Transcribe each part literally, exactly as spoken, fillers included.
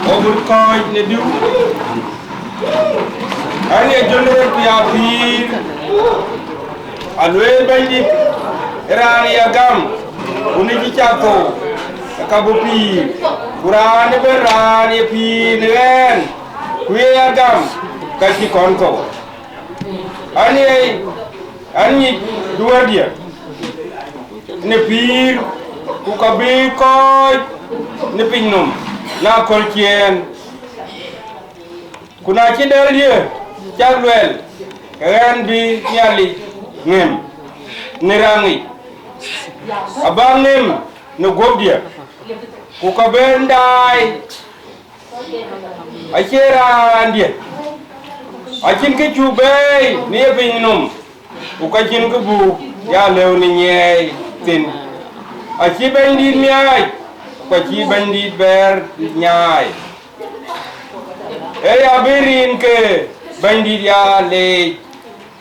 Ɣok kɔc në diu, an, ye jɔndë rɛ̈t ku ya pïïr, alueel Bɛ̈nydït, raan ya gam, ku në cï cath thou, ka bï pïïr, ku raan ëbɛ̈n raan ye pïïr në ɣɛn, ku ye ya gam, ka cï kɔn thou. An, ye, an, nyic duɔ̈ɔ̈rdiɛ̈ në pïïr, ku ka bï kɔc në piny nɔm na köl ciëën. Ku na cï dɛ̈l ye cak luɛl, ke ɣɛn bï Nhialic ŋëm në raŋic, abäk ŋëm në guöpdiɛ̈, ku ka ben daai. Acie raandiɛ̈, acïn kë cuk bɛ̈ɛ̈i në ye piny nɔm, ku ka cïn kë buk ya lëu në nyiɛɛi thïn. Acï Bɛ̈nydït miaac, ku acï Bɛ̈nydït bɛ̈ɛ̈r nyaai. Ee ya bï rin ke Bɛ̈nydït ya leec,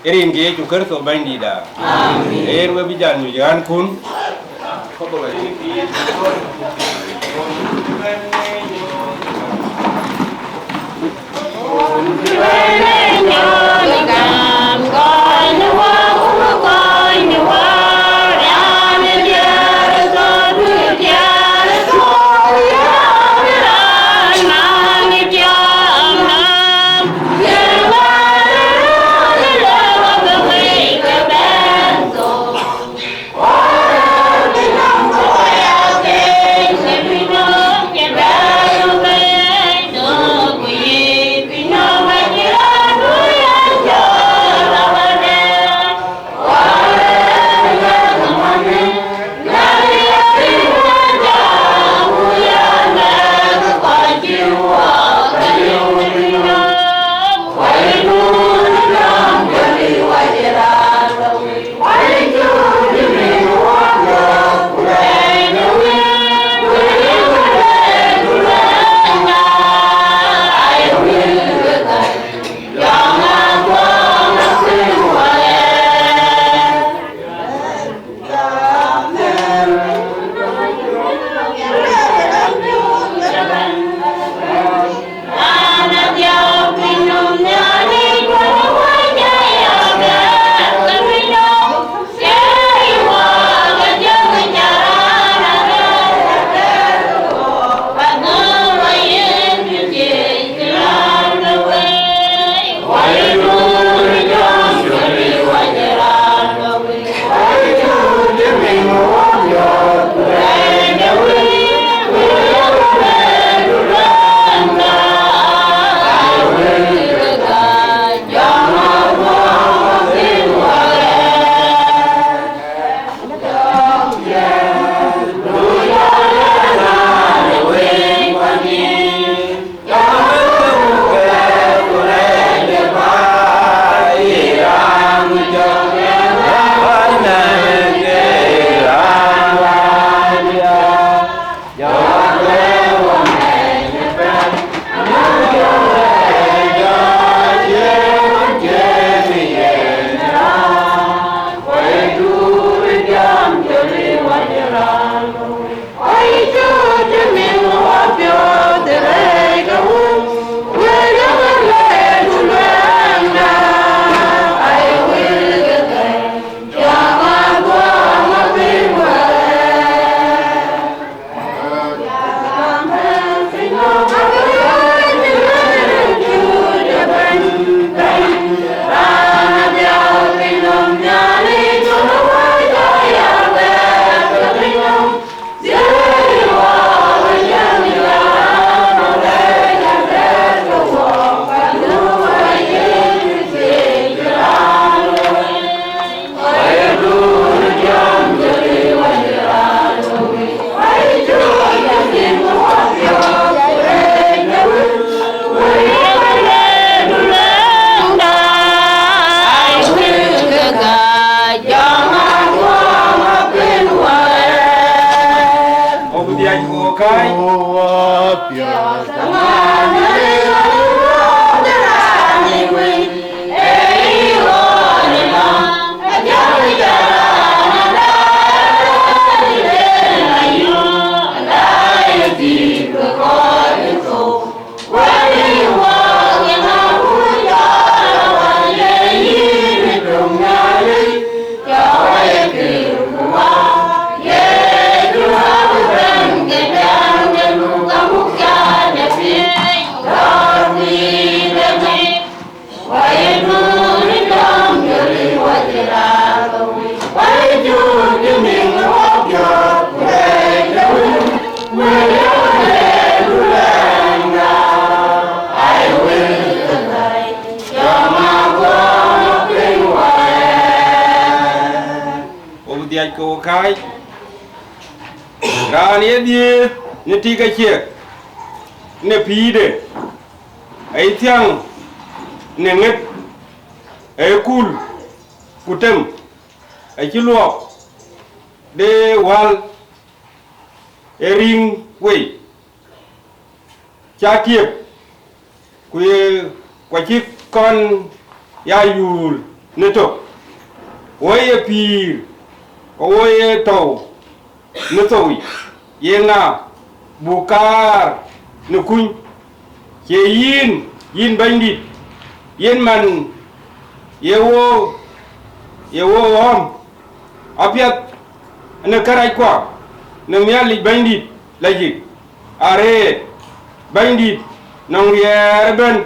rin ke Yecu Kërtho Bɛ̈nydït aa. Amen. Ee yen we bï jal nyuc ɣänkun. Kai. Wo bï dhiac ke wo kääc, raan ye dhiëëth në tik aciëk, në pïïrde, aye thiäŋ në ŋët, aye kul ku tem, acï luɔk de wäl ë riŋ wei, cä tiep, ku ye, ku acï kɔn ya yuul në tök, wo ye pïïr, ku wo ye tɔ̈u në thou yic, ye ŋa buk kaar në kuny? Cie yïn, yïn Bɛ̈nydït, yïn man ye wo, ye wo ɣɔ̈ɔ̈m apiɛth në kärɛckua në Nhialic Bɛ̈nydït lajik arëët, Bɛ̈nydït nɔŋ riɛɛr ëbɛ̈n,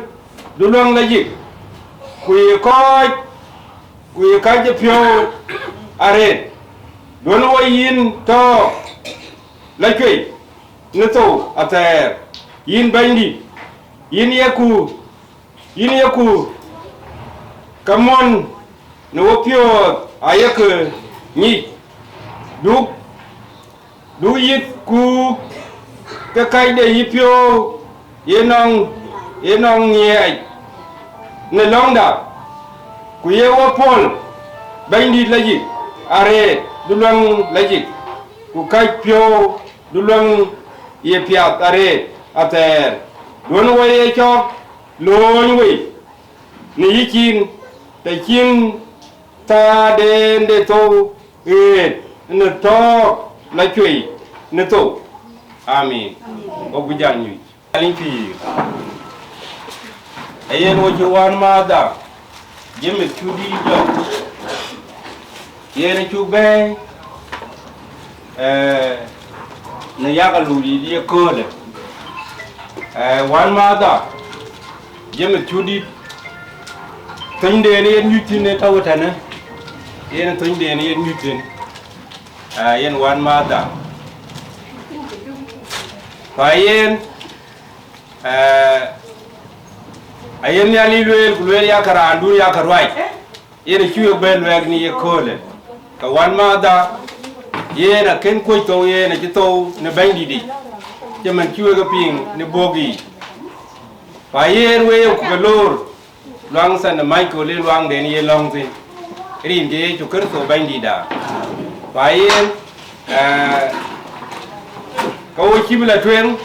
du luäŋ lajik, ku ye kɔc, ku ye kääc ë piɔ̈u arëët, duɔ̈n wo yïn tɔ̈ la cuei në thou athɛɛr, yïn Bɛ̈nydït, yïn yeku, yïn yeku ke muɔ̈n në wopiɔ̈ɔ̈th ayek nyic, duk, duk yith kuuk ke kacde yïpiɔ̈u ye nɔŋ, ye nɔŋ ŋiɛɛc në lɔ̈ŋda, ku ye wo pɔ̈l Bɛ̈nydït lajik arëët, du luäŋ lajik, ku kääc piɔ̈u du luäŋ ye piath arëët athɛɛr, duɔ̈n wo ye cɔk lööny wei në yïcin, të cïn thaarden de thou ɣet në tɔ̈ɔ̈k la cuei në thou. Amin. Wok bï jal nyuc. Aliny pïïr. Ee yen wo cï wän määthda, James Cudi Jɔk, yen acuk bɛ̈ɛ̈i, ee, në yak alui ye köölë. Ee, wän määthda, James Cudi, thönyden yen nyuc thïn ë tɔ̈u tënë, yen thönyden yen nyuc thïn, ee, yen wän määthda. Ku yen, ee, aye Nhialic lueel, ku lueel, yakë raandun yakë ruac, yen acï wek bɛ̈n luɛɛk në ye köölë. Ke wän määthda, yen akën kuöc thou, yen acï thou në Bɛ̈nydïtic, cïmën cï wek e piŋ në buɔ̈k yiic. Ku yen wek yeku ke loor luaŋ Saint Michael, ë luaŋden ye lɔ̈ŋ thïn, rin ke Yecu Kërtho Bɛ̈nydïtda. Ku yen, ee, ke wo cï bï la tueŋ,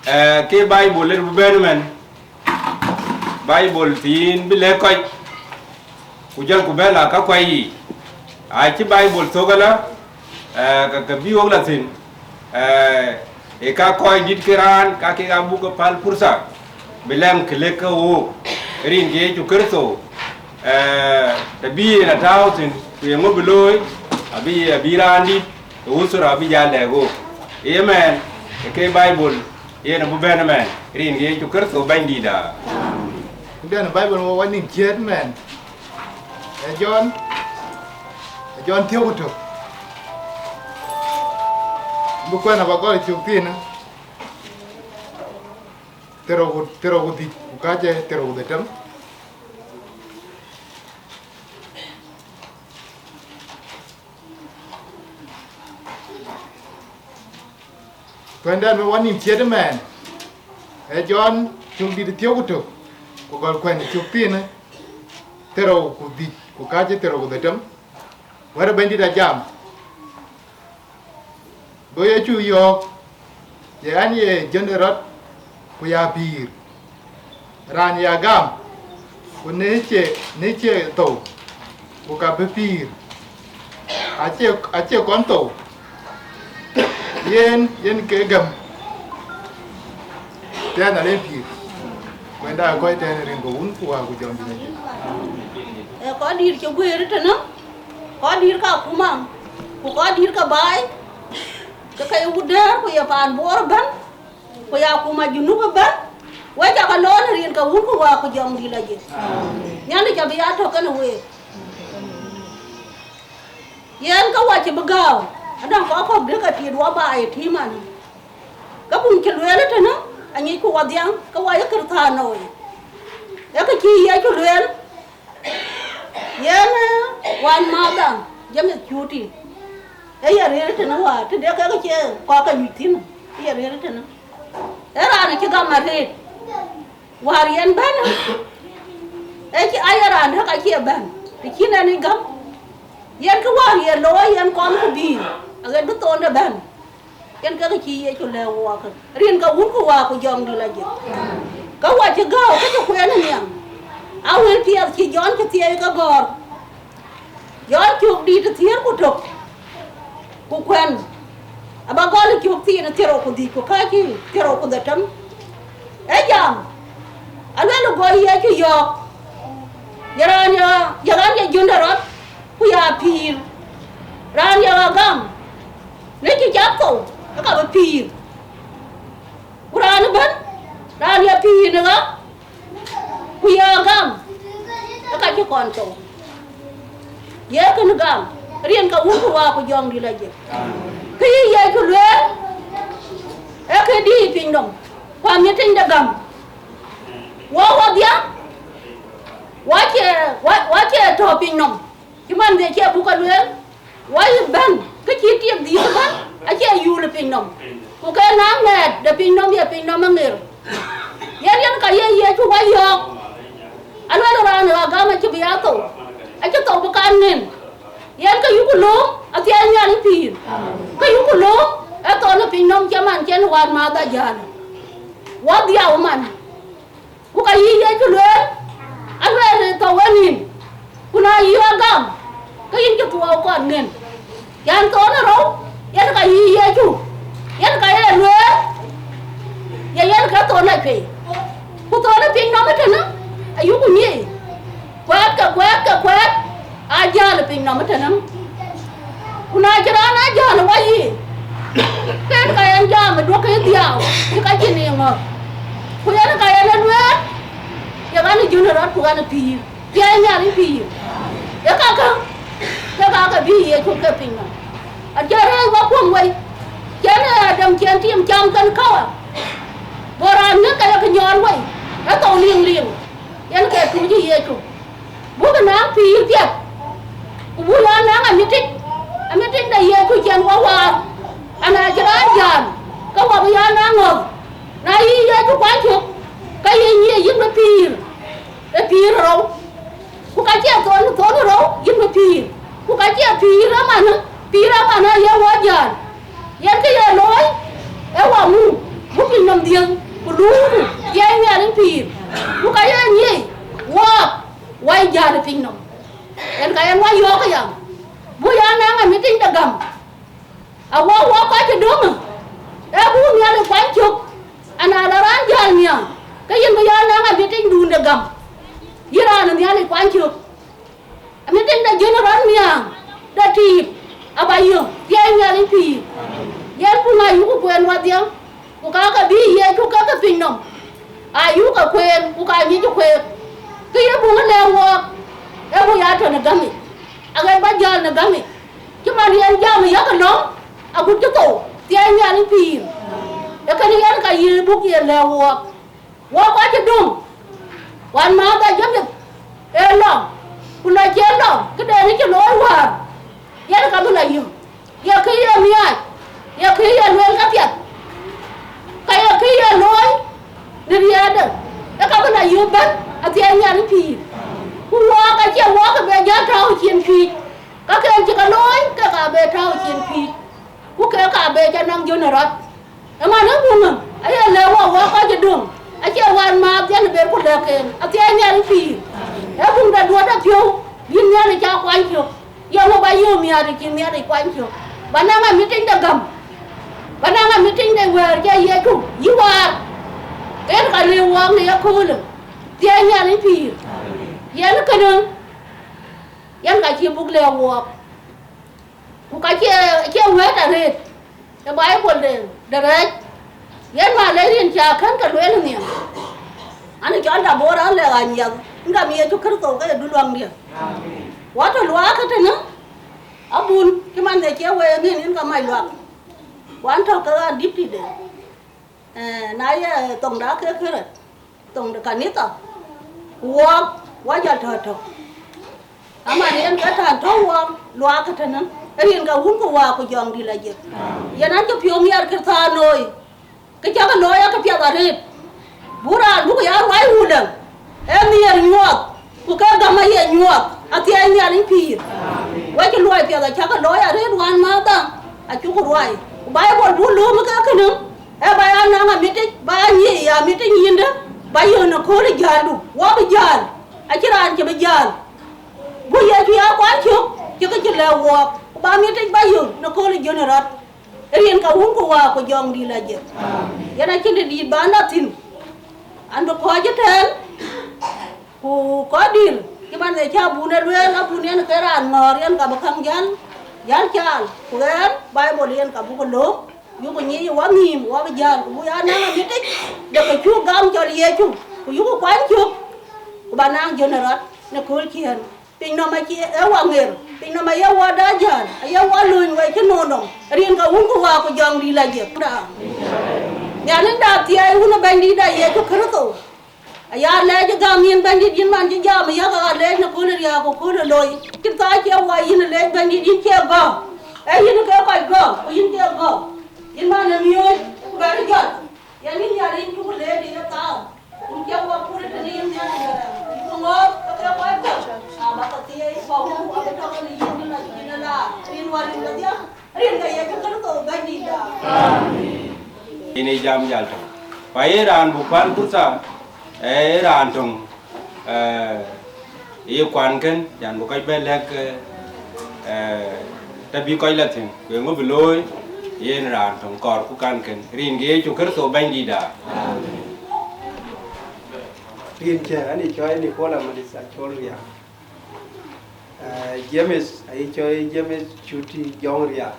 ee, ke Baibol ë bï bɛ̈n ëmën, Baibol thiin bï lɛ̈k kɔc, ku jɔlku bɛ̈n la ka kuai yiic. Acï Baibol thök ëlä, ee, ke, ke bï wok la thïn, ee, ë ka kɔc dït ke raan, ka kek abuk ke päl pursa, bï lɛ̈ŋ kë lëk ke wook, rin ke Yecu Kërtho, ee, të bï yen a tääu thïn, ku yeŋö bï looi, abï, abï raan dït ë uthura abï jal lɛ̈k wook. Ë ëmɛn, ë ke Baibol, yen abï bɛ̈n ëmɛn, rin ke Yecu Kërtho Bɛ̈nydïtda. Këden Baibol wɔ wa nïn ciëët mɛn. Ee Jɔn, ee Jɔn thiëëu ku tök. Bï kuɛn aba gɔl cök thiinë, thiërrou ku, thiërrou ku dhïc, ku kääc ë thiërrou ku dhetem. Kuɛndɛn bï wa nïn ciëët ëmɛn, ee Jɔn cök dït thiëëu ku tök, ku gɔl kuɛn cök thiinë, thiërrou ku dhïc, ku kääc ë thiërrou ku dhetem. Wɛ̈t ë Bɛ̈nydït ajam. Go Yecu yɔ̈ɔ̈k, Ye ɣɛn ye jön ë rɔt, ku ya pïïr. Raan ya gam, ku në cie, në cie thou, ku ka bï pïïr. Acie, acie kɔn thou, yen, yen ke gam. Tɛ̈n ale pïïr. Kuɛnda kɔc tɛ̈n rin ke Wun ku Wät ku Jɔŋdït Lajik. Ee kɔc dït cï guëër tënë, kɔc dït ka kuma, ku kɔc dït ke baai, ke ka ye wut dɛ̈ɛ̈r ku ye paan Bor ëbɛ̈n, ku ya kuma Junub ëbɛ̈n, wek ca ke loor në rin ke Wun ku Wät ku Jɔŋdït Lajik. Nhialic abï ya tɔ̈ kenë week. Yen ke wa cï bï gääu, adɔŋ kɔc kɔ̈k dëk ke tiit wa baai ë tïïm anë. Ke buk cï lueel tënë, aŋicku wadhiaŋ, ke wa ye Kërthanoi. Ee kë cï Yecu lueel, yen, ee, wänmäthda, James Cuti. Ee ye rëër tënë wäär, tëde kek cie kɔc ke nyuc thïn, ee ye rëër tënë. Ee raan cï gam arëët. Wäär yen bɛ̈n, ee cï, aye raan dɛ̈k acie bɛ̈n, të cïn en ë gäm. Yen kë wäär ye looi yen kɔn ku bïï, aɣet bï thonde bɛ̈n. Yen kek cï Yecu lɛ̈k wɔɔk, rin ke Wun ku Wät ku Jɔŋdït Lajik. Ke wa cï gääu, ke cï kueen ë nhiam, a wël piɛth cï Jɔn cï thieei ke gɔ̈ɔ̈r. Jɔn cök dït ë thiëër ku tök, ku kuɛ̈n, aba gɔl ë cök thiin ë thiërrou ku dhïc ku kääc thiërrou ku dhetem. Ee jam, aluel go Yecu yɔ̈ɔ̈k, ye raan ya, ye raan ya jön de rɔt, ku ya pïïr, raan ya ɣa gam, në cï cath thou, ë ka bï pïïr. Ku raan ëbɛ̈n, raan ya pïïr në ɣa, ku ya gam, ë ka cï kɔn thou. Ye kënë gam, rin ke Wun ku Wät ku Jɔŋdït Lajik. Kë yï Yecu lueel, ee kë dïït piny nɔm, ku amit tïŋ de gam. Wɔ wadhiaŋ, wa cie, wa, wa cie tɔ̈ piny nɔm. Cï man dhie cie buk ke lueel, wa yï bɛ̈n, kë cï tiek dhïïth ëbɛ̈n, acie yuul ë piny nɔm. Ku ke naŋ ŋɛɛt de piny nɔm ye piny nɔm ë ŋer. Yen, yen ka ye Yecu wa yɔ̈ɔ̈k, aluel raan ë ɣa gam acï bï ya thou, acï thou bï kan ŋën. Yen ke yuku lööm athiɛɛi Nhialic pïïr, ke yuku lööm ë thon ë piny nɔm cï man cïn wänmäthda jäl. Wa dhiau man. Ku ka yï Yecu lueel, alueel ë thou ë nïn, ku na yï ɣa gam, ke yïn cï thuɔɔu kɔn ŋën. Yan thon ë rou, yen ka yï Yecu, yen ka ye lueel, ye yen ke thon acuei. Ku thon ë piny nɔm ëtënë, ayuku nyiëëi. Kuɛɛt ke kuɛɛt ke kuɛɛt, aa jäl ë piny nɔm ëtënë. Ku na cï raan aa jäl ë wa yï, ke yen ka yen jam ë duɔ̈kkë dhiau, cï ka cïn ë ŋɔ̈th. Ku yen ka yen ë lueel, ye ɣɛn ë jön ë rɔt ku ɣɛn ë pïïr, thiɛɛi Nhialic pïïr. Ee kakë, ke kakë bï Yecu ke piny nɔm. Acie rëër wa kuöm wei, cïn ë Adam cïn tim cam kën käwä, go raan ŋic ka ye kë nyɔɔr wei, ë thou liŋliŋ, yen ke tuuc ë Yecu. Buk naŋ pïïr piɛth, ku buk ya naŋ amitic, amitic de Yecu cïn wa waar, ana cï raan jäl, ke wa bï ya naŋ ŋɔ̈th. Na yï Yecu kuany cök, ke yï nyiëc yïn bï pïïr, ë pïïr ë rou. Ku ka cie thon, thon ë rou, yïn bï pïïr. Ku ka cie pïïr ëmanë, pïïr ëmanë aye wɔ jäl. Yen kë ye looi, ee wa mum, buk piny nɔm dhiëëth, ku luuku, thiɛɛi Nhialic pïïr. Ku ka ye nyiëc, wɔɔk, wa jäl ë piny nɔm. Yen ka yen wa yɔ̈ɔ̈k aya, buk ya naŋ amitic de gam. Awɔ wɔ kɔc cï döŋ, ee buk Nhialic kuany cök, ana la raan jäl nhiam, ke yïn bï ya naŋ amiticdun de gam, yïn raan ë Nhialic kuany cök. Amitic de jön rɔt nhiam, de tiip, aba yök, thiɛɛi Nhialic pïïr. Yen puŋ ayuku kueen wadhiäŋ, ku ka ke bï Yecu ke ke piny nɔm, ayuku ke kueen, ku ka nyic kueek. Kë ye puŋ lɛ̈k wɔɔk, ee buk ya tɔ̈ në gamic, aɣet ba jäl në gamic. Cï man yen jam ë yak lɔ̈ŋ, agut cï thou, thiɛɛi Nhialic pïïr. Ee kënë yen ka yï buk ye lɛ̈k wɔɔk. Wɔk kɔc cï döŋ, wänmäthda James ë lɔ̈ŋ, ku na cï lɔ̈ŋ, këden cï looi wäär, yen ka bï la yök, ye kë ye miaac, ye kë ye lueel kapiɛth, ka ye kë ye looi në riɛɛtde, ë ka bï la yök bɛ̈n athiɛɛi Nhialic pïïr. Ku wɔɔk acie wɔɔk ke bï jal tääu cin pïïc, ka ken cï ke looi, ke ka bï tääu cin pïïc, ku ke ka bï jal naŋ jön ë rɔt. Ëman ë buŋ aye lɛ̈k wɔ, wɔ kɔc ë döŋ, acie wään maath yɛn ë ber ku lɛ̈k en, athiɛɛi Nhialic pïïr. Ee buŋ de duɔ̈t apiɔ̈u, yïn Nhialic cä kuany cök, yeŋö ba yöök miäk të cï Nhialic kuany cök? Ba naŋ amitic de gäm, ba naŋ amitic de wɛ̈ɛ̈r cï Yecu yï waar, yen ka lëu wɔɔk në yeköölë, thiɛɛi Nhialic pïïr. Yen kënë, yen ka cï buk lɛ̈k wɔɔk. Ku ka cie, cie wɛ̈ɛ̈t arëët ë Baibol de, de rɛɛc, yen ma le rin cä kën ke lueel nhiam. An, cɔl Debora an, lɛ̈k anyiɛth, ŋam Yecu Kërtho ke ye duluaŋdiɛ̈. Wɔ tɔ̈ luaak ë tënë, abun cï man de cie wëë nin, yen ka mac luak. Ku an, tɔ̈ ke ɣa dït tïde. Eh, na ye thoŋda ke kërë, thoŋ de kanitha, ku wɔɔk, wɔ jɔl tɔ̈ tök. Aman yen ke tän tɔ̈ wɔɔk luaak ë tënë, rin ke Wun ku Wät ku Jɔŋdït lajik. Yen an, cï piɔ̈u miɛt Kërthanoi, ke cäk looi ake piath arëët. Buk raan buk ya ruai wulë, ee nhiëër nyuɔɔth, ku ke gäm aye nyuɔɔth, athiɛɛi Nhialic pïïr. Wek cï luɔi piath acäk looi arëët wään mäthda, acuk ruai. Ku Baibol buk lööm ke kënë, ee ba ya naŋ amitic, ba ya nyic ya amitic yïndë, ba yök në kööl ë jäldu, wɔ bï jäl, acïn raan cï bï jäl. Buk Yecu ya kuany cök, cï kë cï lɛ̈k wɔɔk, ku ba amitic ba yök në kööl ë jön ë rɔt. Rin ke Wun ku Wät ku Jɔŋdït lajik. Yen acïn të dït ba la thïn. An, bï kɔc ëtɛ̈ɛ̈n, ku kɔc dït, cï man ë cä abun e lueel, abun yen ke raan ŋɔ̈ɔ̈r, yen ka bï käŋ jäl, jäl caal. Ku ɣɛn, Baibol yen ka buk lööm, yuku nyic ë wɔ nhïïm, wɔ bï jäl, ku buk ya naŋ amitic de kë cuk gam cɔl Yecu, ku yuku kuany cök, ku ba naŋ jön ë rɔt në kööl ciëën. Piny nɔm acie ee wɔ ŋer, piny nɔm aye wɔ da jäl, aye wɔ lööny wei cï nɔn nɔm, rin ke Wun ku Wät ku Jɔŋdït lajik. Nhialicda thiɛɛi Wun ë Bɛ̈nydïtda Yecu Kërtho. Aya lɛc ë gäm yïn Bɛ̈nydït, yïn man cï jam, yak ɣa lɛc në kööl ë riääk ku kööl ë loi. Cïn thaa cie wɔ yïn ë lɛc Bɛ̈nydït, yïn cie gɔ̈k. Ee yïn ke kɔc gɔ̈k, ku yïn cie gɔ̈k. Yïn man ë miööc, ku bɛ̈n jɔt. Yen yïn Nhialic cuk lɛc ë ye thaar. Ku cï wɔ pur tënë yïn Nhialic Wɛ̈ɛ̈r, ku ŋoot ke ke kɔc kɔ̈k, na bä ke thieei, ku awuku abï tɔ̈ ke yïn, yïn acïn ë laar, rin wär rin kedhie, rin ke Yecu Kërtho Bɛ̈nydïtda. Amen. Yïn ë jam jäl tök. Ku aye raan buk kuan purtha, ee raan töŋ, ee, ye kuan kën, yan bï kɔc bɛ̈n lɛ̈k, ee, të bï kɔc la thïn, ku eeŋö bï looi, yen raan töŋ kɔɔr ku kan kën, rin ke Yecu Kërtho Bɛ̈nydïtda. Rin cä, an, ë cɔɔi Nicola Malith Acol Riak. Ee, James, ayï cɔɔi James Cuti Jɔŋ Riak.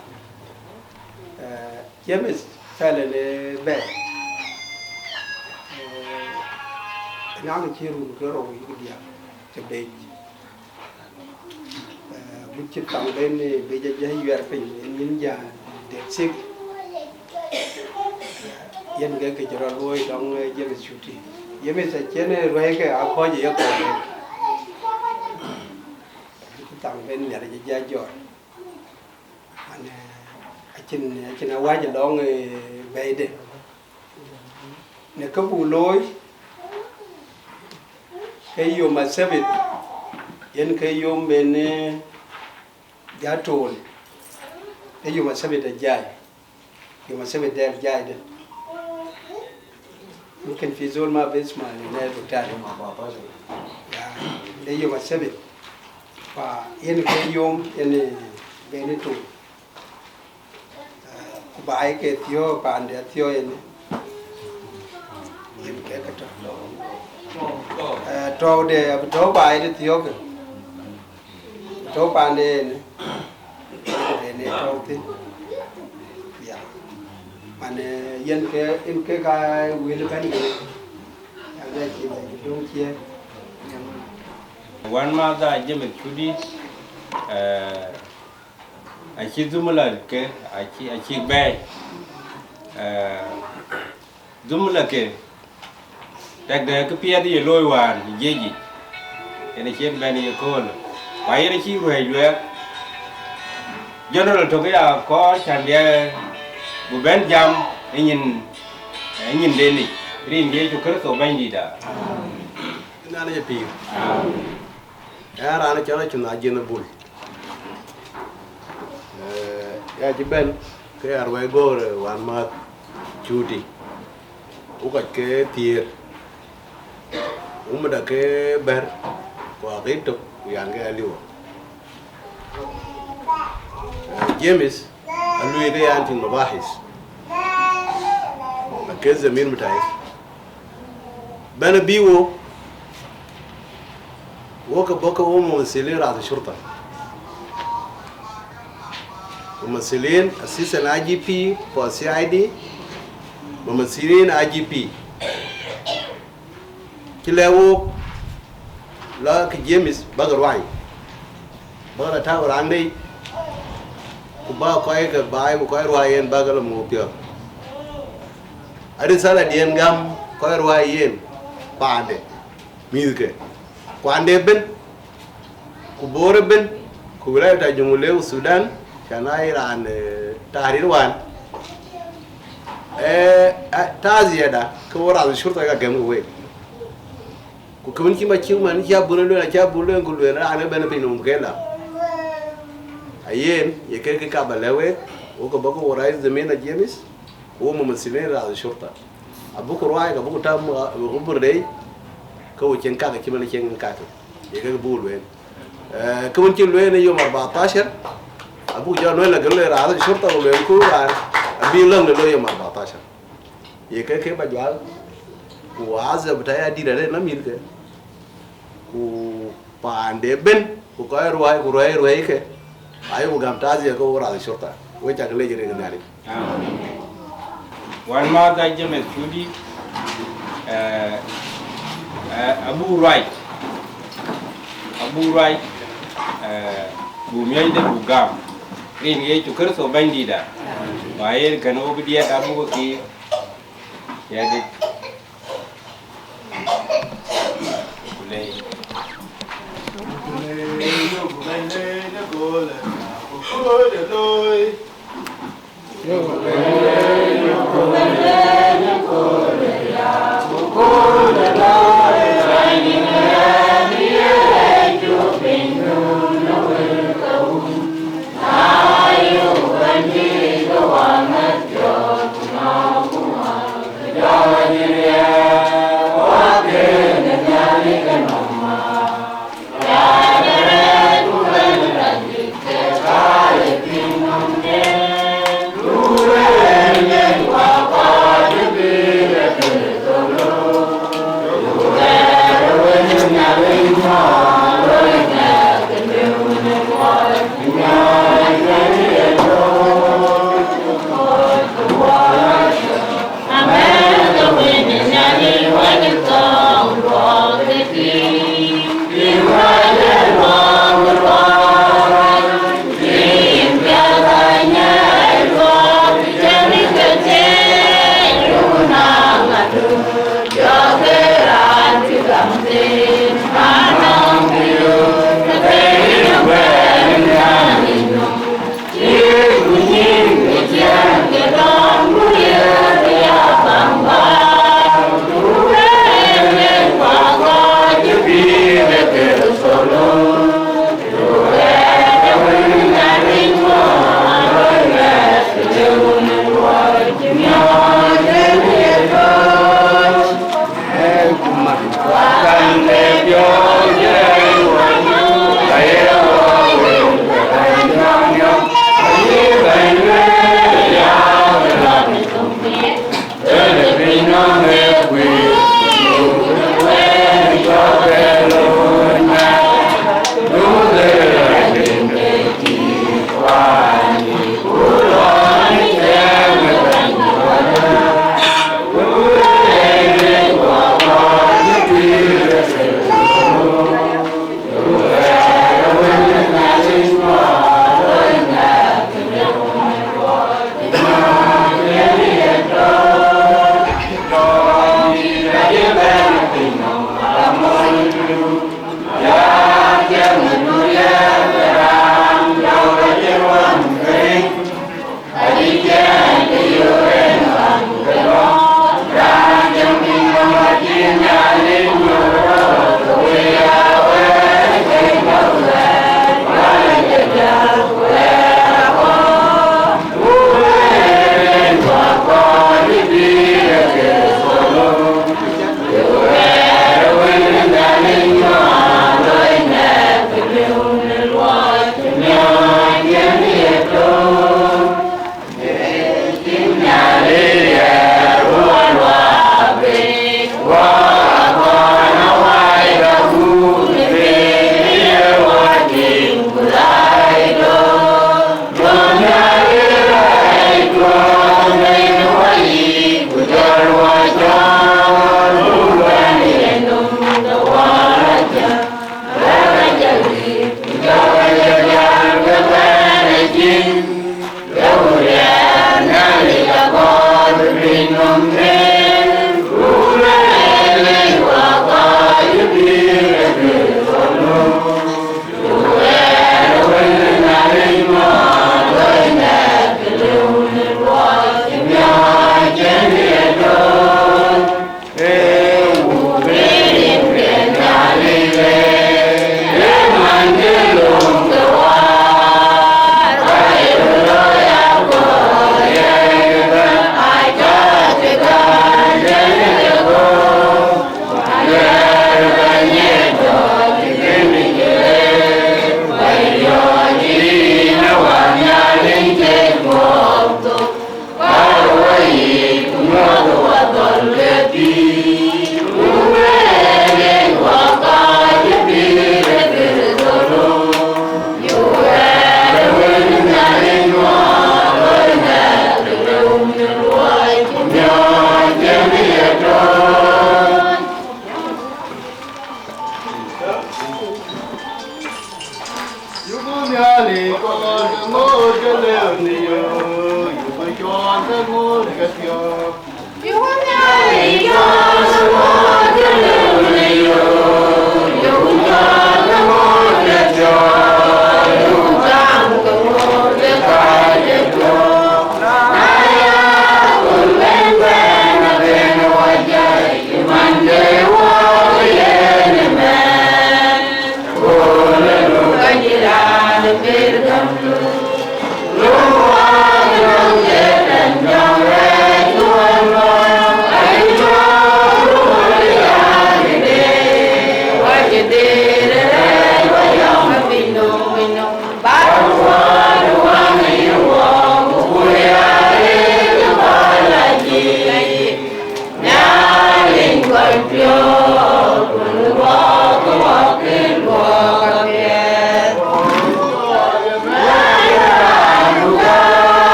Ee, James pɛlë në bɛ̈ɛ̈i, ee, ënɔɔnë cï run ke rou yïk diäk ke bec. Ee, agut cï thaŋ ben, ee, bec ajäl yuɛɛr piny, ë nyin jään de thiëk. Yen ke kë cï rɔt luɔi dɔŋ, ee, James Cuti. James acïn, ee, ruɛ̈i ke akɔ̈c ë yekɔ̈u. Agut cï thaŋ ben Nhialic ajäl jɔt. An, ee, acïn, acïn awäc ë lɔŋ, ee, bɛ̈ɛ̈ide. Në kë buk looi, ke yom asebit, yen ke yom ben, ee, jatol, ke yom asebit ajai, yom asebit dɛl jaide. Mungkin fi zol ma bisma lina butari. Ya, de yom asebit. Fa yen ke yom yen, ee, ben tol. Ku baai ke thiɔ̈k, paande thiɔ̈k yen, yen ke ke tɔ̈. Ee, tɔ̈u de, abï tɔ̈u baai de thiɔ̈k, tɔ̈u paande yen, yen ë tɔ̈u thïn. Ya. Man, ee, yen ke, yen ke ka wël bɛ̈n yen. Ya, bɛ cï bɛ cï döŋ ciëën. Wan madha James Cuti, ee, acï dhumula ke, acï, acïk bɛ̈ɛ̈i. Ee, dhumula ke, tɛ̈kdɛ këpiɛth ye looi wään ë jiëc yic, yen acïn bɛ̈n ye köölë. Ku ayen acï ruɛ̈ɛ̈c luɛɛk. General tök ya kɔɔr cän diɛ bï bɛ̈n jam ë nyin, ë nyinden yic, rin Yecu Kërtho Bɛ̈nydïtda. Ënɔɔnë ye pïïr. Ɣɛn raan cɔl Acun Ajiënh Bul. Ee, ya cï bɛ̈n, ke ya ruɛ̈i göör, ee, wään mäth. Cuti, wo kɔc ke thiëër, wo mïda ke bɛ̈r, ku akëc tök, ku yan ke aliu. Eh, James, aluui ke yan tïŋ mabahis, ake zamir mitai. Bɛ̈n abï wo, wo ke bɔ̈ ke wo mumathilin rath shurta. Mumathilin, assistant I G P for C I D, mumathilin I G P. Cï lɛ̈k wok, la ke James bäk ruai, bäk la tääu raŋde, ku bäk kɔc ke baai ku kɔc ruai yen bäk la muk piɔ̈ɔ̈th. Arisaladiɛn gäm kɔc ruai yen paande, mïthke, kuande ëbën, ku Boor ëbën, ku wilaya ta Jonglei ku Sudan, can aa ye raan, eh, Tahrir wään. Eh, a, taaziyada, ke wo rath shurta ka gɛm ke week. Ku ke wën cï ma cïu man cï abun lueel, acï abun lueel, ku lueel raan ëbën piny nɔm ke la. Ayen, ye ke ke ka ba lɛ̈k week, wo ke bɔ̈ ke wo rais zamir James, ku wo mumathilin rath shurta. Abuku ruai, abuku tam, uh, umur dei, ke wo cieŋ kake cï man cieŋ kake. Ye ke buk lueel. Eh, ke wën cï lueel në yom arbatashar, abuku jɔ lueel la ke lueel rath shurta, ku lueel ku raan abï lɔ̈ŋ de looi yom arbatashar. Ye ke ke ba jual, ku azab ta ya dït arëët na mïthke. Ku paande ëbën, ku kɔc ruai, ku ruai, ruai ke, ayeku gäm taazia ke wo rath shurta. We cak lec rin Nhialic. Amen. Wan ma ka James Cuti, eh, eh, abu ruai, abu ruai, eh, bu miɔ̈cde bu gam. Rin Yecu Kërtho Bɛ̈nydïïtda. Ba yen kën wo bï diɛt abu ke kiir. Ya dït.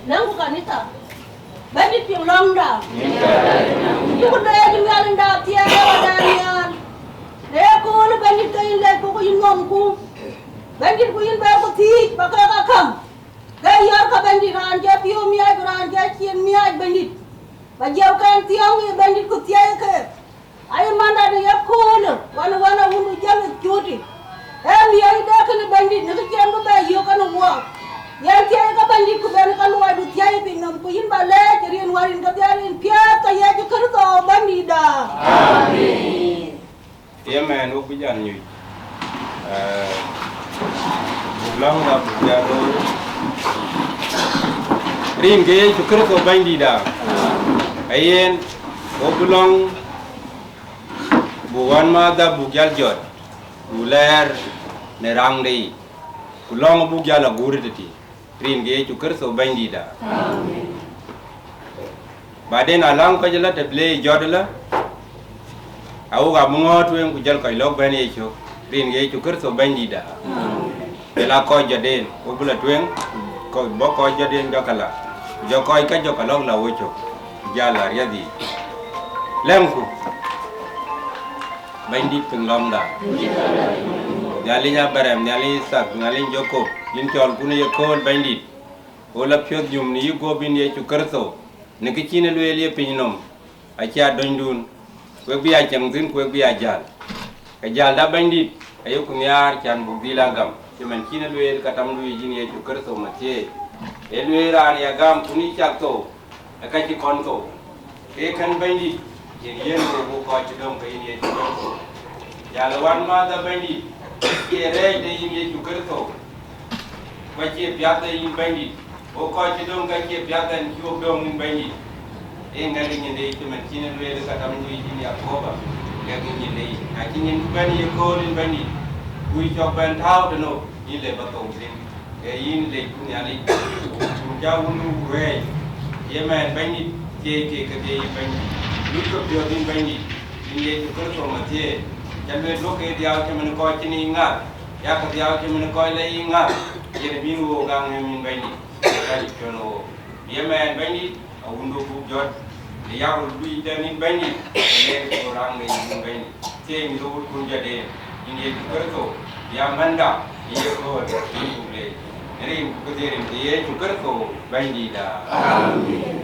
Nɛ̈ŋku kanitha, Bɛ̈nydït piŋ lɔ̈ŋda. Yïku leec Nhialinda thiɛɛr ë wadɛn nhial. Në ye köölë Bɛ̈nydït ke yïn leec ku yïn ŋɔmku. Bɛ̈nydït ku yïn bɛ̈ɛ̈rku thiic ba kek a käŋ. Ke yɔ̈ɔ̈rkë Bɛ̈nydït raan cï piɔ̈u miaac ku raan cï cin miaac Bɛ̈nydït. Ba jiëëu kɛn thiɔ̈ŋ ë Bɛ̈nydït ku thiɛɛi ke. Ayï mandan ë ye köölë, wan, wan, awun ë James Cuti. Ee miɔɔc de kënë Bɛ̈nydït, në kë cïn bï bɛ yök kenë wuɔɔk. Yen thiɛɛi ke Bɛ̈nydït, ku ben ke luɔidu thiɛɛi piny nɔm, ku yïn ba leec rin wär yïn kedhie rin piɛth ke ye Ye mɛn wok bï jal nyuc, eh, buk lɔ̈ŋda buk jal looi rin ke Yecu Kërtho Bɛ̈nydïïtda. Ayen, wok bï lɔ̈ŋ buk ɣɔn mäthda buk jal jɔt, buk lɛɛr në raŋde yic, ku lɔ̈ŋ buk jal aguur tëtï rin ke Yecu Kërtho Bɛ̈nydïïtda. Amen. Baden alɔŋ kɔc ëlä të bï le jɔt ëlä, awok abï ŋɔ̈ɔ̈t tueŋ ku jɔl kɔc lɔ̈k bɛ̈n ye cök rin ke Yecu Kërtho Bɛ̈nydïïtda. Amen. Jɔl a kɔc jɔtden, wok bï la tueŋ, kɔc bɔ̈ kɔc jɔtden jɔkë la, ku jɔl kɔc kä jɔkë lɔ̈k la wok cök, ku jal la riäth yiic. Lɛ̈ŋku. Bɛ̈nydït piŋ lɔ̈ŋda. Nhialic Abraɣam, Nhialic Ithak, Nhialic Jakop, yïn cɔɔlkun ye kööl Bɛ̈nydït, ɣo la piɔ̈th nyum në yï guɔ̈p yïn Yecu Kërtho, në kë cïn ë lueel ye piny nɔm, acie adöŋdun, wek bï a cieŋ thïn ku wek bï a jäl. Ke jälda Bɛ̈nydït, ayeku nhiaar cän buk dhil a gam, cïmën cïn ë lueel ka tamdu yic yïn Yecu Kërtho Mathiëëc. Ee lueel raan ya gam kun yï cak thou, ë ka cï kɔn thou. Ke kën Bɛ̈nydït, yen yen wek wo kɔc cï döŋ ke yïn Yecu Kërtho. Jäl ë wänmäthda Bɛ̈nydït, cie rɛɛcde yïn Yecu Kërtho, ku acie piathde yïn Bɛ̈nydït. Wo kɔc cï döŋ ka cie piathden cï wok döŋ yïn Bɛ̈nydït. Ee ŋɛk nyinde yic cïmën cïn ë lueel ka tamdu yic yïn Yakoba, ŋɛk nyinde yic. Na cï nyindu bɛ̈n ye kööl yïn Bɛ̈nydït, ku yï cɔk bɛ̈n tääu tënou, yïn le ba thou thïn. Ke yïn lecku Nhialic, ku cä wundu ku ruɛɛc, ye mɛɛn Bɛ̈nydït, thieei keek kedhie yïn Bɛ̈nydït. Lutkë piɔ̈ɔ̈th yïn Bɛ̈nydït, yïn Yecu Kërtho Mathiëëc, ca lueel duɔ̈kkë dhiau cïmën kɔc cïn yiic ŋäth, yakë dhiau cïmën kɔc la yiic ŋäth, yen bïn wook aa ŋëm yïn Bɛ̈nydït, ka cï piɔ̈n wook. Ye mɛɛn Bɛ̈nydït, awundu buk jɔt, në yak röt luic tɛ̈n yïn Bɛ̈nydït, në yen ku raŋ në yïn Bɛ̈nydït. Thieei mïth wut kun jɔtden, yïn Yecu Kërtho, bï a mɛ̈nda, ye kööl, yïn buk leec. Në rin ku këdhie rin ke Yecu Kërtho, Bɛ̈nydïïtda. Amen.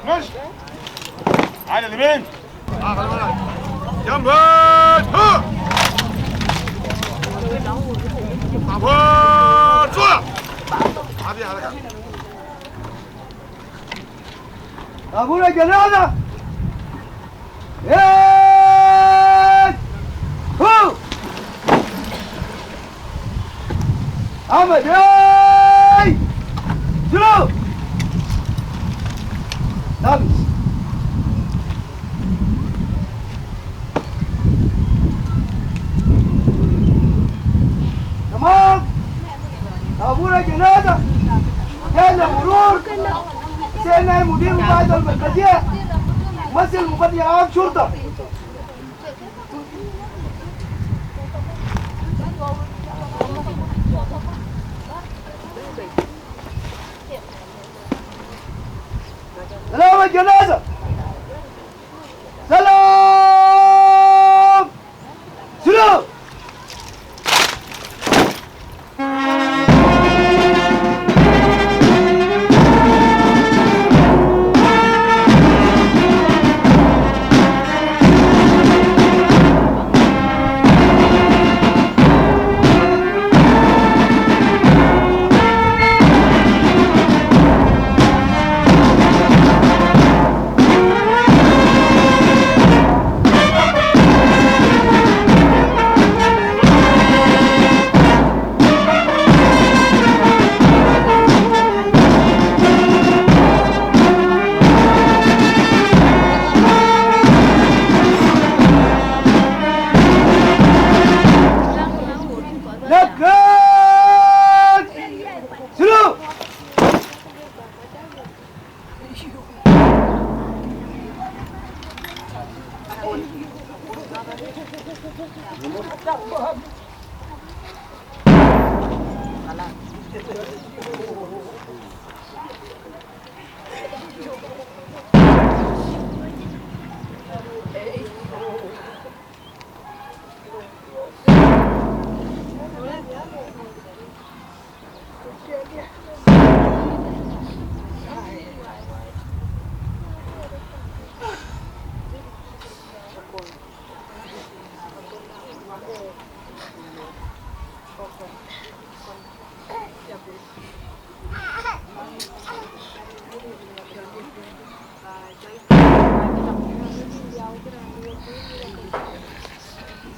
Märsch! Alle, Levin! Jambet! Ha! Abet! Zuwa! Abi, haraka. Tabura janaza! Hey! Hu! Ahmed, hey! Shunu! Labis. Tamam. Tabura janaza. Jana murur. Sena mudir qaida al-markaziya. Masil muqaddam am shurta. Salam al-janaza. Salam. Shunu? Nakal! Shunu!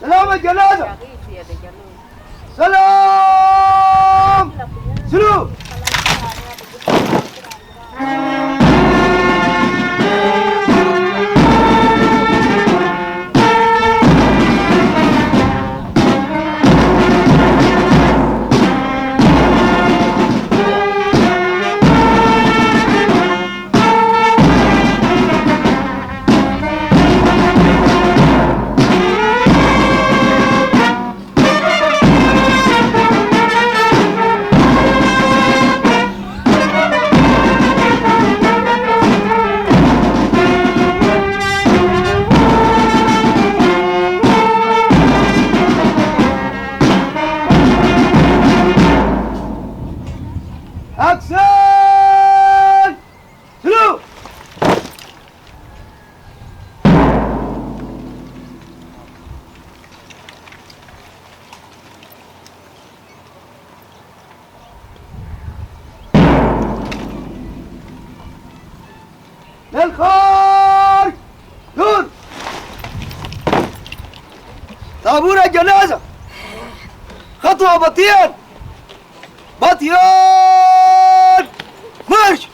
Salam al-janaza. Salam. Shunu? Action! Shunu! للخارج! دور! طابور الجنازة! خطوة بطيئا! بطيئا! مارش!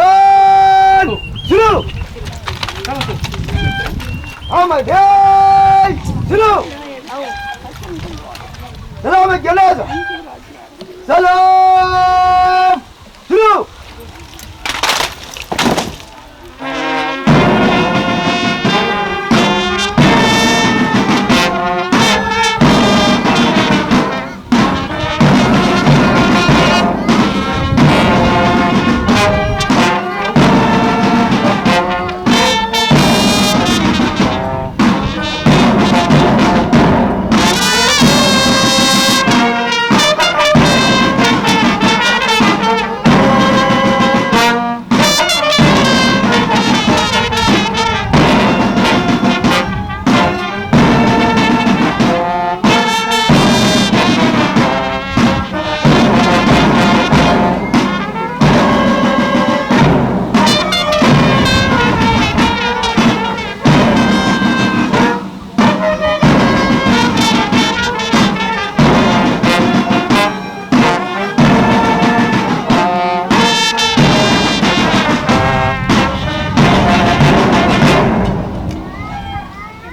One, two. Ahmad, hey, two. Salam al-janaza. Salam, two.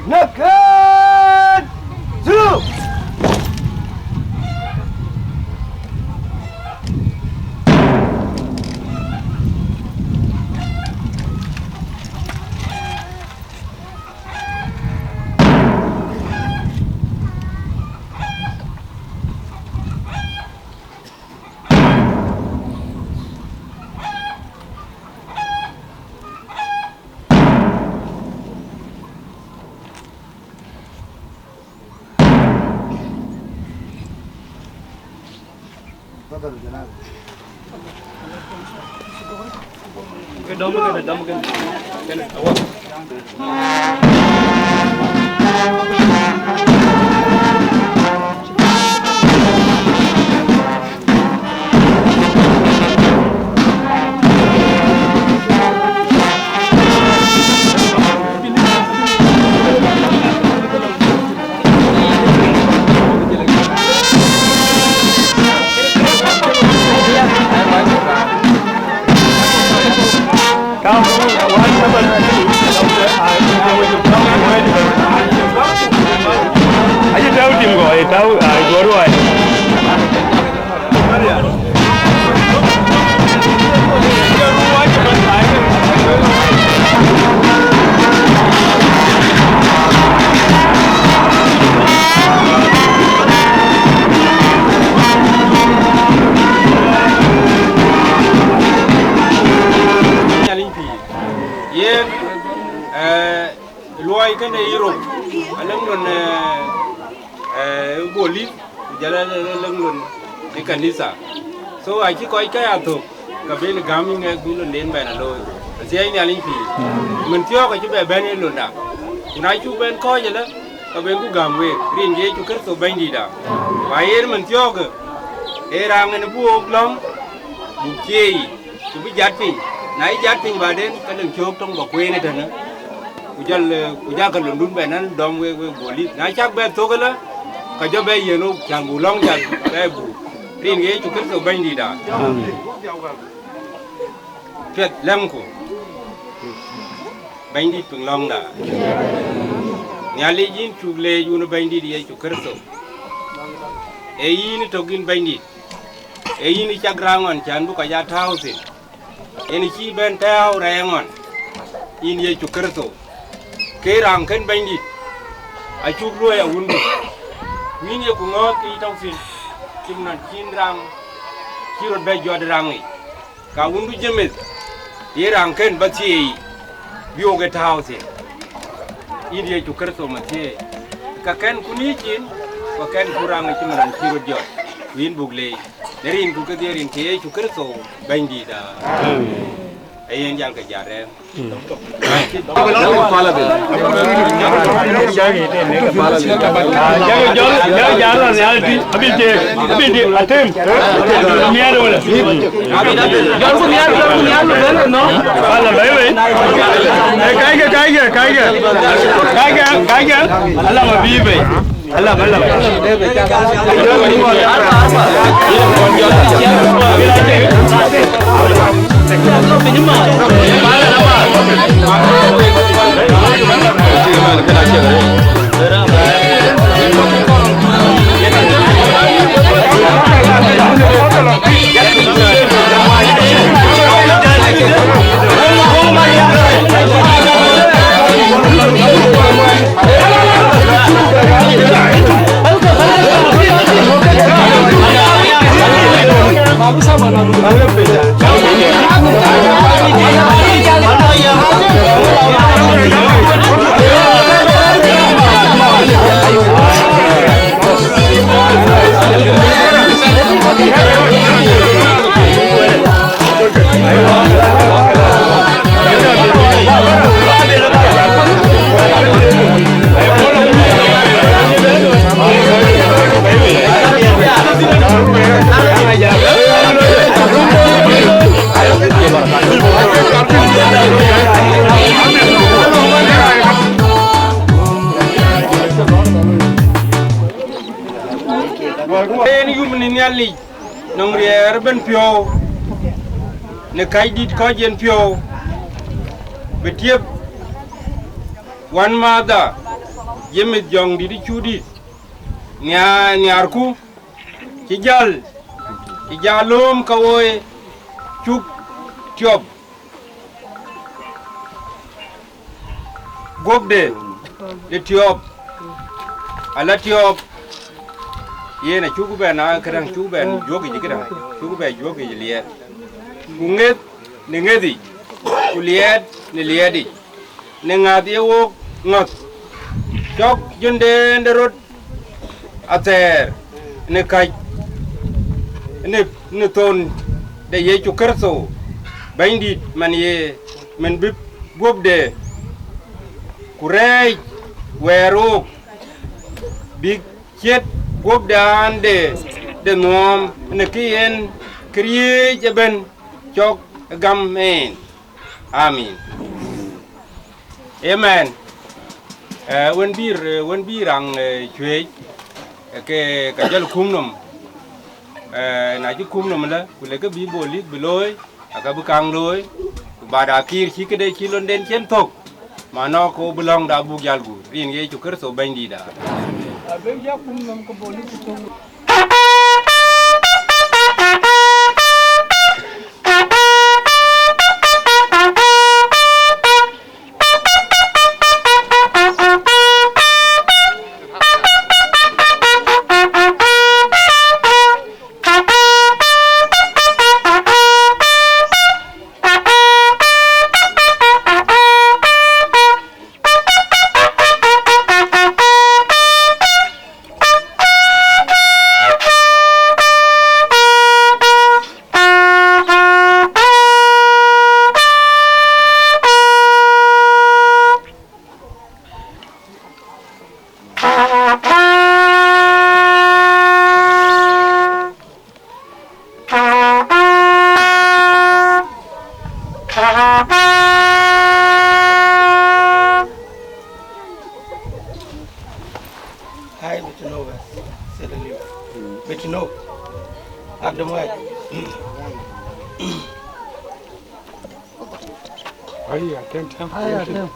Naked! Two! Aje tau tim go, e tau, ai, go ruai. Yen, eh, luɔi kënë Europe, alëŋ lon, eh, eh, police, ku jɔl alëŋ lon ë kanitha. So, acï kɔc ke ya thök, ka ben gäm yï ŋɛk bï londen bɛn a looi. Athiɛɛi Nhialic pïïr. Mën thiɔ̈k acï bɛ bɛ̈n ë londa. Ku na cuk bɛn kɔ̈ɔ̈c ëlë, ka ben ku gäm week, rin Yecu Kërtho Bɛ̈nydïïtda. Ku ayer mën thiɔ̈kë, ee raan ŋɛn bï wok lɔ̈ŋ, buk thieei. Ku bï jat piny, na yï jat piny baden, ka lëŋ cöök töŋ ba kueen ëtënë, ku jɔl, eh, ku jakë londun bɛ nɛn dɔm wek, wek police. Na cak bɛ thök ëlë, ka jɔ bɛ yiën wok, cän buk lɔ̈ŋ jal bɛ buk. Rin ke Yecu Kërtho Bɛ̈nydïïtda. Amen. Piɛth lɛ̈mku. Bɛ̈nydït piŋ lɔ̈ŋda. Nhialic yïn cuk leec wun Bɛ̈nydït Yecu Kërtho. Ee yïn tök yïn Bɛ̈nydït. Ee yïn cak raŋ ɣɔn cän bï kɔc aa tääu thïn. Yen cï bɛ̈n tääu rɛɛŋ ɣɔn, yïn Yecu Kërtho. Ke raŋ kën Bɛ̈nydït, acuk luɔ̈i awundu. Ku yïn yeku ŋɔ̈ɔ̈th ke yï tɔ̈u thïn, cït nɔn cïn raŋ cï rɔt bɛ jɔt raŋ yic. Ka wundu James, ye raŋ kën bä thieei, bï wok ë tääu thïn. Yïn Yecu Kërtho Masiih, ka kɛn ku nïïc yïn, ku kɛn ku raŋ cï man cï röt jɔt, ku yïn buk leec. Në rinku kedhie rin ke Yecu Kërtho Bɛ̈nydïïtda. Amen. Ee yen jal ke jat rɛɛm. Kaike, kaike, kaike. Kaike, kaike. Alama bibe. Alama, alama. En yum në Nhialic, nɔŋ riɛɛr ëbɛ̈n piɔ̈u, në kacdït kɔc yen piɔ̈u, bï tiëp wänmäthda, ye mïth Jɔŋdït ë Cudït, nhiaar, nhiaarku, cï jäl, cï jäl lööm ke woi cuk tiɔp. Guöpde de tiɔp, ala tiɔp, yen acuk bɛn a këdäŋ, cuk bɛn juɔ̈k yic këdäŋ, cuk bɛn juɔ̈k yic liɛɛt. Ku ŋeth në ŋethic, ku liɛɛt në liɛɛtic, në ŋäth ye wok ŋɔ̈th, cɔk jöndeende rot athɛɛr në kac, në, në thon de Yecu Kërtho, Bɛ̈nydït, man ye, man bï guöpde ku rɛɛc wɛɛr wook, bïk ciët guöpdande de nuɔɔm në kë yen këriëëc ëbɛ̈n cɔk gam en. Amin. Amen. Eh, wën bï, eh, wën bï raŋ, eh, cuëëc, eh, ke ka jɔl kum nɔm. Eh, na cï kum nɔm lë, ku lëkë bï bolik bï looi, aka bï kaŋ looi, ku baada akïr cï këde cï londen cen thök, ma nɔɔk ke wo bï lɔ̈ŋda buk jäl guur, rin Yecu Kërtho Bɛ̈nydïïtda. Abï ya kum nɔm ke bolik ku thök. Hi, Betino, bas. Sel Aliu. Betino. Adam White. Ai, atem, tem. Ai, atem.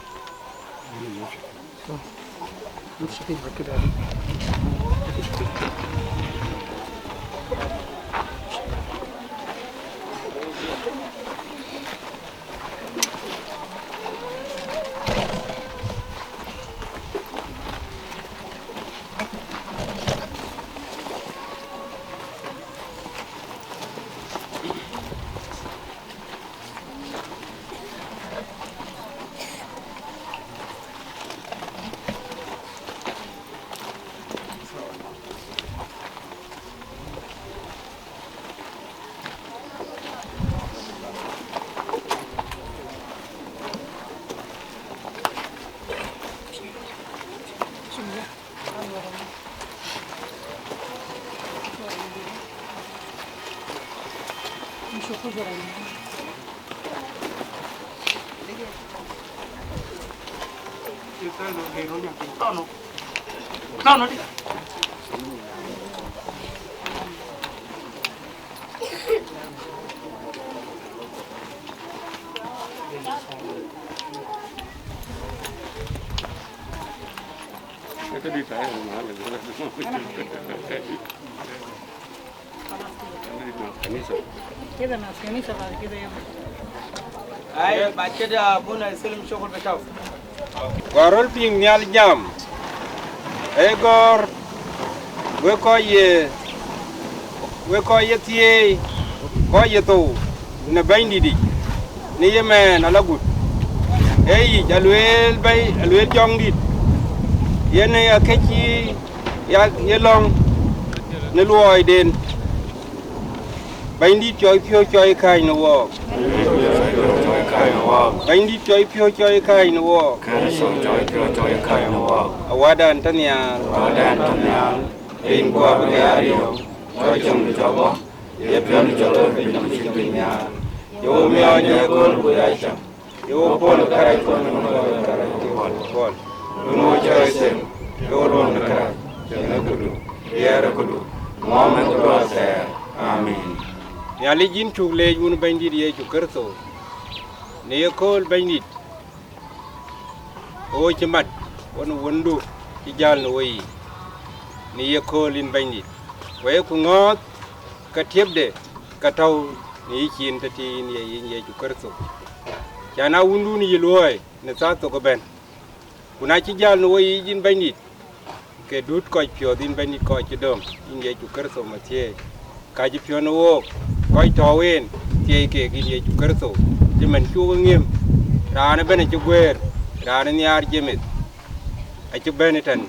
كده مع الكنيسة بعد كده يبقى. Ai, baad kede abuna iselim shokol betau. Ku röl piŋ nhial jam, ee gɔ̈ɔ̈r, wek kɔc ye, wek kɔc ye thieei, kɔc ye thou në Bɛ̈nydït yic, në ye mɛɛn ala gut. Ee yic alueel bɛ̈i, alueel jɔŋdït, yen ee akëc cï ya ye lɔ̈ŋ në luɔiden. Bɛ̈nydït cɔi piɔ̈u cɔi kääc në wɔɔk. Bɛ̈nydït cɔi piɔ̈u cɔi kääc në wɔɔk. Awädan tɔ nhial. Awädan tɔ nhial. Piny guɔ bï ya riɔ̈u, cɔi cöŋ bï cɔk bɔ̈, ye piɔ̈n cɔk bï piny cït piny nhial. Ye wo miɔɔc në kööl ku ya cam. Ye wo pɔ̈l ë kärɛc kɔn ë ŋɔ̈ɔ̈r ë kärɛc ke wo pɔ̈l. Duŋ wo cɔɔi them, ke wo luɔŋ në kärɛc, cïn ë këdu, riɛɛr ë këdu, ŋuɔɔm ë këdu athɛɛr. Amin. Nhialic, yïn cuk leec wun Bɛ̈nydït Yecu Kërtho, në ye kööl Bɛ̈nydït, wo cï mat, won wundu cï jäl në wo yiic, në ye kööl yïn Bɛ̈nydït, ku ye ku ŋɔ̈ɔ̈th ke tiëpde ke tɔ̈u në yïcin tëthiin ye yïn Yecu Kërtho. Cän aa wundun yï luɔ̈ɔ̈i në thaa thok ëbɛ̈n. Ku na cï jäl në wo yiic yïn Bɛ̈nydït, ke dut kɔc piɔ̈ɔ̈th yïn Bɛ̈nydït kɔc cï döŋ, yïn Yecu Kërtho Mathiëëc. Ka cï piɔ̈n ë wook, kɔc tɔ̈u en, thiëi keek yïn Yecu Kërtho, cï man cuk ë ŋiëm, raan ëbɛ̈n acï guëër, raan ë nhiaar Jemith, acï bɛ̈n ëtɛ̈n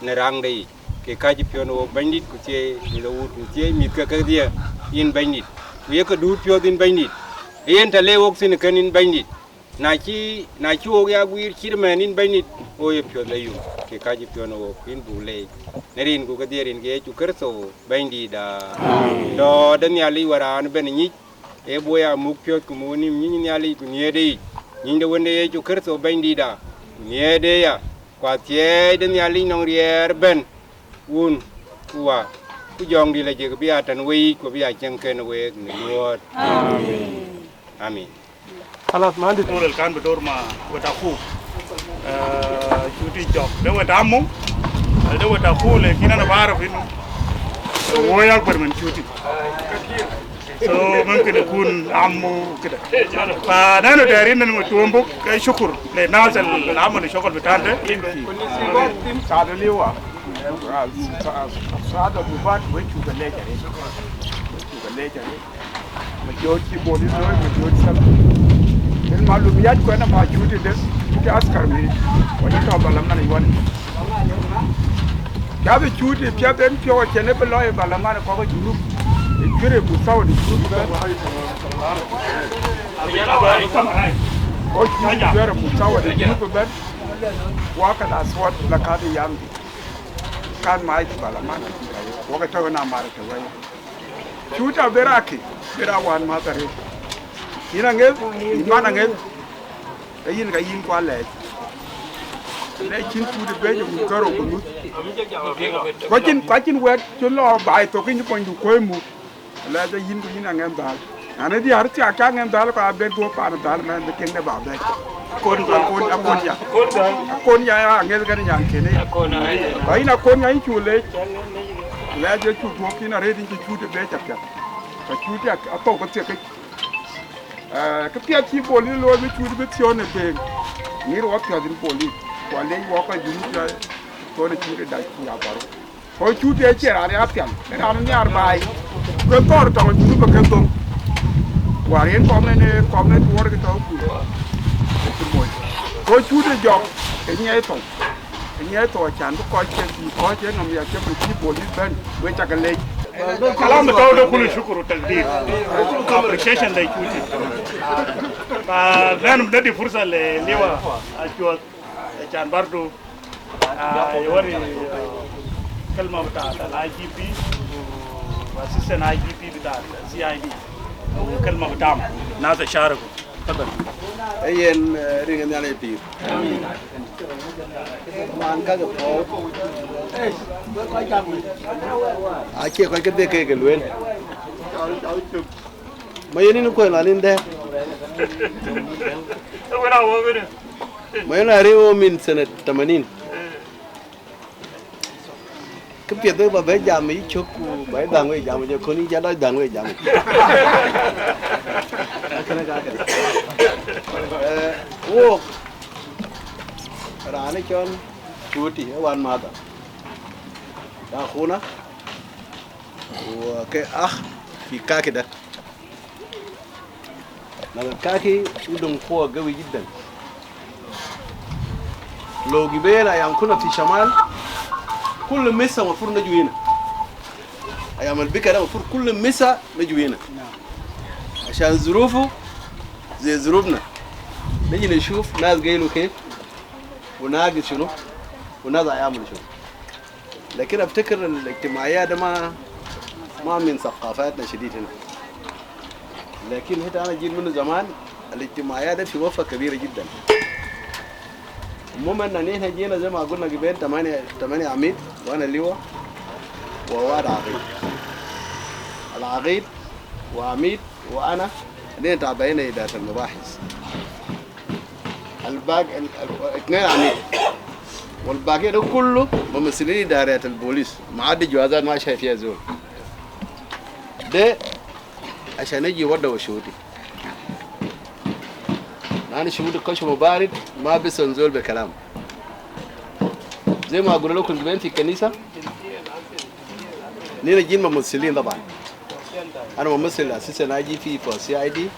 në raŋde yic, ke ka cï piɔ̈n ë wook Bɛ̈nydït, ku thiëi mïth ë wut, ku thiëi mïthke kedhie yïn Bɛ̈nydït, ku ye ke duut piɔ̈ɔ̈th yïn Bɛ̈nydït, ë yen tɛ̈ le wok thïn ë kën yïn Bɛ̈nydït. Na cï, na cï wok ya guiir cït ëmɛn yïn Bɛ̈nydït, wo ye piɔ̈ɔ̈th la yum, ke ka cï piɔ̈n ë wook, ku yïn buk leec. Në rinku kedhie, rin ke Yecu Kërtho Bɛ̈nydïïtda. Amin. Dɔ̈ɔ̈r de Nhialic wär raan ëbɛ̈n ë nyic, ee buk ya muk piɔ̈ɔ̈th ku muk nïïm nyic Nhialic ku nhiëërde yic, nyic de Wënde Yecu Kërtho Bɛ̈nydïïtda, ku nhiëërde ya, ku athiɛɛi de Nhialic nɔŋ riɛɛr ëbɛ̈n, Wun, ku Wä, ku Jɔŋdït Lajik bï ya tɛ̈n weyiic, ku bï ya cieŋ kën week në luɔɔt. Amin. Amin. Khalas, Mahandis. Dor el kan bi dor ma wet akhu. Eh, Cuti Jɔk. De wet amu, de wet akhu, lakin ana baarif inu, eh, wo ya akbar min Cuti. So, mumkin ikun amu kida. Fa nahnu dairin ntumbuk, eh, shukur le nas al amalu shokol bitan de. Saada liwa. Saada mubat, we shuga lejare. We shuga lejare. Majority boli loy, majority sal. El malumiyat ko na ma Cuti de, Cuti askar mi, wani to balaman yuan. Jabi Cuti piath en piɔ̈u acïn ë bï lɔ ë balaman kɔ̈k ë Junub. Ë cuëër ë musawa de Junub ëbɛ̈n. Kɔc Cuti cuëër ë musawa de Junub ëbɛ̈n. Wakal aswat la kadi yamdi. Kan mac balaman. Waka tɔ̈u na mar tɔ̈u wei. Cuti abï raki, bï ra wan mäth arëët. Yïn aŋeth, yïn man aŋeth, ke yïn ka yïn kua lɛɛc. Lɛɛc cïn Cuti bɛ̈ɛ̈c ë muk kärou ku nuth. Ku acïn, ku acïn wɛ̈t cï lɔ baai thok yïn konydu kuɔ̈i muk. Lɛɛc ë yïn ku yïn aŋɛn dhal. An, ë diäär thiaak cä ŋɛn dhal, ku abï duɔ̈p paan dhal mɛn bï tiɛŋde ba bɛ̈ɛ̈c. Akon, akon, akon ya. Akon ya, aŋeth kën nyan kënë. Ku yïn akon ya, yïn cu leec. Lɛɛc ë cu duɔ̈k yïn arëët yïn cï Cuti bɛ̈ɛ̈c apiɛth. Ka Cuti athou ke thiek këc. Eh, kë piɛth cï police looi bï Cuti bï thiɔ̈ɔ̈n ë beŋ. Ŋïr wɔ piɔ̈ɔ̈th yïn police. Ku alec wɔ kɔc bï muk ya thiɔ̈ɔ̈n ë Cuti dac ku ya baro. Ku Cuti acie raan ya pial, ë raan nhiaar baai. Ku ë thɔɔr tɔŋ Junub ke dhöŋ. Wäär yen kɔŋ en, kɔŋ en tuɔɔr ke tɔ̈u ku. Ku Cuti Jɔk, ke nyiɛɛi thou. Ke nyiɛɛi thou acan bï kɔc ke bï kɔc ë nɔm ya cï bï cï police bɛ̈n, we cak leec. Kalam tɔ̈u de kulu shukuru takdir. Appreciation de Cuti. Fa nahnu bnadi fursa le liwa Acuɔth, acan bardu, ah, yawari, ah, kalma bitaat al I G P, wa assistant I G P bitaat C I D. Kalma bitam. Nas sharaku. Tafadhal. Ee yen, eh, riŋ ë Nhialic pïïr. Man kakë puɔ̈u. Acie kɔc kedhie kek ke lueel. Ma yen yïn kuɛ̈n lɔ nin dɛ̈t. Wën a wä kënë. Ma yen arëu min sana tamanin. Kë piɛth ba bɛ jam yï cök ku ba yï dhaŋ wei jam, jɔ kɔn yï jɔ lɔc dhaŋ wei jam. Kënë ka kënë. Eh, wok, raan ë cɔl Cuti, ë wan madha. Ya akhuna, wa ke akh fi kaki da. Na kaki, indhum kuwa gawi jiddan. Lo gibel ayam kuna fi shamal, kullu misa mafur naju hina. Ayam albika da mafur kullu misa naju hina. Ashan zurufu zai zurufna. Naji nashuf nas gailu kef, wa nagis shunu, wa nas ayamul shunu. Lakin aftakir al-ijtimaiyat da ma, ma min sakafatna shadid hina. Lakin hita ana jit minu zaman, al-ijtimaiyat da fi wafa kabira jiddan. Umuman, nihna jina zai ma gulna gibel tamani, tamani amid, wa ana liwa, wa wahid agid. Al-agid, wa amid, wa ana, nihna tabaina idarat al-mabahis. Al-baq-, al-, al-, itnen amid. Wal-baqi da kullu mumassilin idarat al-bolis. Ma addi juwazat ma shai fiya zol. De ashan yaji wadda wa Shuti. Lanu Shuti kashfu mubarid, ma bisan zol be kalam. Zai ma gultu lakum gibel fi kanisa. Nihna jin mumassilin taban. Ana mumassil asasan aji fi, fi C I D.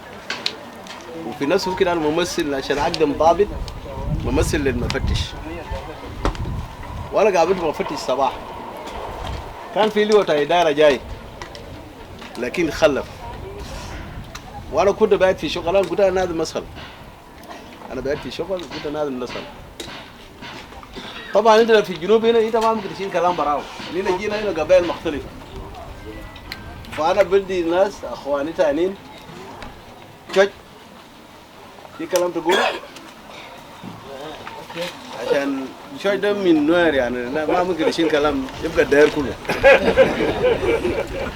Wa fi nafs al-waqt ana mumassil ashan aqdim dabit, mumassil lil mufattish. Wa ana gabil mufattish sabah. Kan fi liwa ta idara jai. Lakin khalaf. Wa ana kuntu baqid fi shughul, ana gultu ana lazim asal. Ana baqid fi shughul, gultu ana lazim nasal. Taban inta fi junub hina, inta ma mumkin tashil kalam barau. Nihna jina hina gabail mukhtalifa. Fa ana badi nas akhwani tanin. Choj. Fi kalam ta gul. Ashan choj da min Nuer, yani, ma mumkin tashil kalam, yibga dair kulu.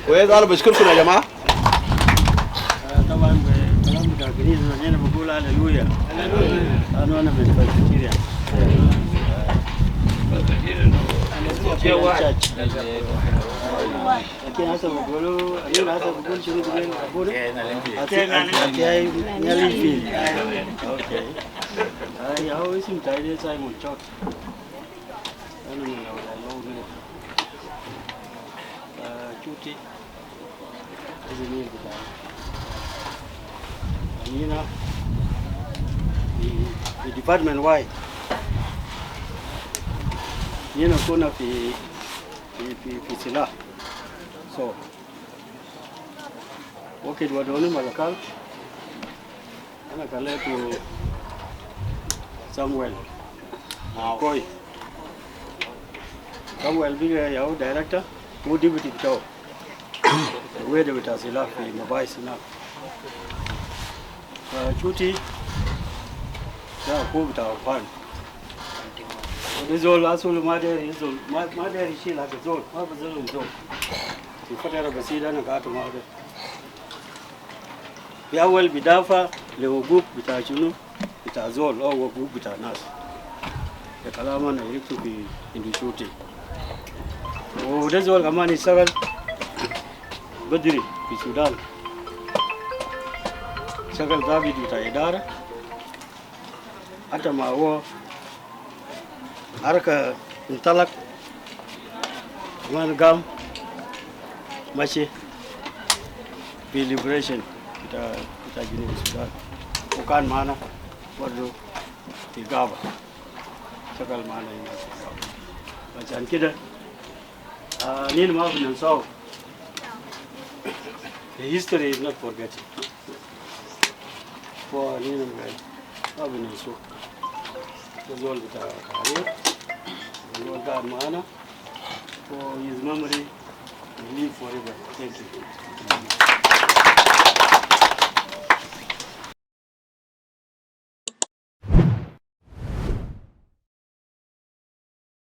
Kwes, ana bashkurkum ya jamaa. Ah, taban be kalam bita Greece, ana bigul hallelujah. Lanu ana min Presbyterian. Presbyterian church. Lakin hasa bigulu, anin hasa bigul shunu gibel abuna? Ati, ati, ati, ai, nyali fi. Okay. Ah, ya, ho isim tai de Simon Chok. Ana min awlad Lou Village. Ah, Chuti. Hizi ni bita. Nina ni, ni department wide. Nina kuna fi, fi, fi, fi silah. So, wakit wadoni Malakal, ana kaletu Samuel Koi. Samuel biga yau director, hu deputy bitau. Wede bita silah fi mabahis hinak. Fa Chuti da akhu bita Afan. Wede zol asul ma der zol, ma, ma der yishil hag zol, ma bizulum zol. Fi fatara basit ana gaid ma de. Fi awal bidafa le huguk bita shunu? Bita zol, au huguk bita nas. De kalam ana ariftu fi indu Chuti. Wa de zol kaman ishtagal badri fi Sudan. Ishtagal dabit bita idara. Hata ma huwa haraka intalak, kaman gam mashi fi liberation bita, bita Junub Sudan. Wa kan maana bardu fi gaba. Ishtagal maana hina fi gaba. Ashan kida, ah, nina ma binansau. The history is not forgetting. Fa nina ma, ma binansau. Zol bita tarik. Zol gaid maana. For his memory will live forever. Thank you.